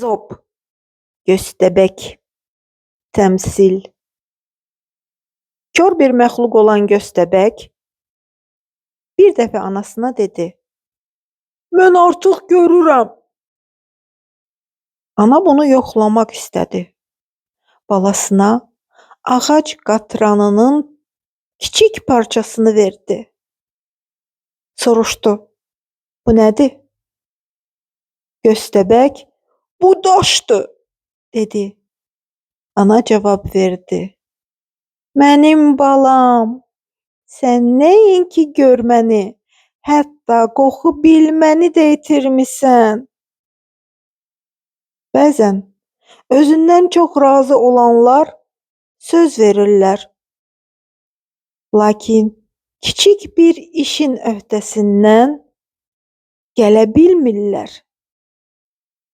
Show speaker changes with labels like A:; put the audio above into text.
A: Zop, göstəbək, təmsil. Kor bir məxluq olan göstəbək bir dəfə anasına dedi: "Mən artıq görürəm." Ana bunu yoxlamaq istədi. Balasına ağac qatranının kiçik parçasını verdi. Soruşdu: "Bu nədir?" Göstəbək: "Bu daşdır," dedi. Ana cavab verdi: "Mənim balam, sən nəinki görməni, hətta qoxu bilməni də itirmisən." Bəzən özündən çox razı olanlar söz verirlər. Lakin kiçik bir işin öhdəsindən gələ bilmirlər.